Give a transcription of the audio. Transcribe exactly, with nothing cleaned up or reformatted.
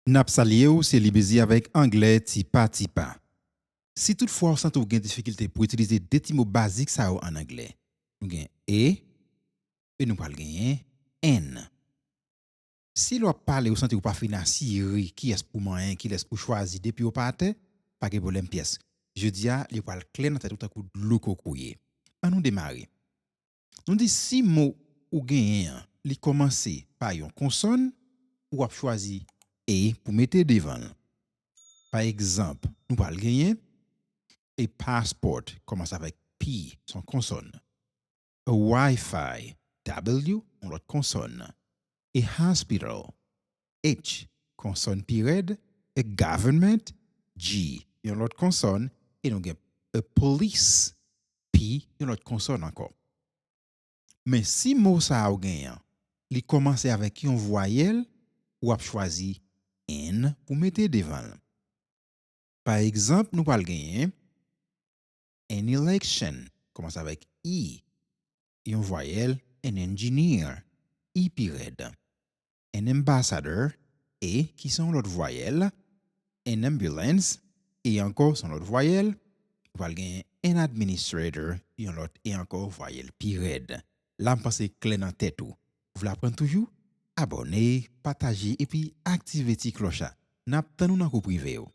N ap salye w, se Libezi avèk anglè tipa tipa. Si toutfwa w santi w gen difikilte pou itilize de ti mo bazik sa yo ann anglè, nou gen e, e nou pral genyen n. Si lè w ap pale ou santi ou pa fin asire kiyès pou manyen, kilès pou chwazi depi w pa atè, pa gen pwoblèm pyès. Jodi a, li pral klè nan tèt ou tankou dlo kokoye. Ann nou demare. Nou di si mo ou genyen an, li kòmanse pa yon konsòn, ou ap chwazi e pou mete devan l. Pa egzanp, nou pral genyen a passport, kòmanse avèk P, se yon konsòn. A Wi-Fi, W, yon lòt konsòn. A hospital, H, konsòn pi rèd. A government, G, yon lòt konsòn. E nou gen a police, P, yon lòt konsòn ankò. Men si mo sa a ou genyen an, li kòmanse avèk yon vwayèl, ou ap chwazi n pou mete devan l. Pa egzanp, nou pral genyen an election, kòmanse avèk E, yon vwayèl, an engineer, E pi rèd. An ambassador, A, ki se yon lòt vwayèl, an ambulance, E ankò se yon lòt vwayèl, ou pral genyen an administrator, yon lòt E ankò, vwayèl pi rèd. La m panse klè nan tèt ou. Ou vle aprann toujou? Abòne, pataje epi aktive ti klòch la. N ap tann ou nan kou prive yo.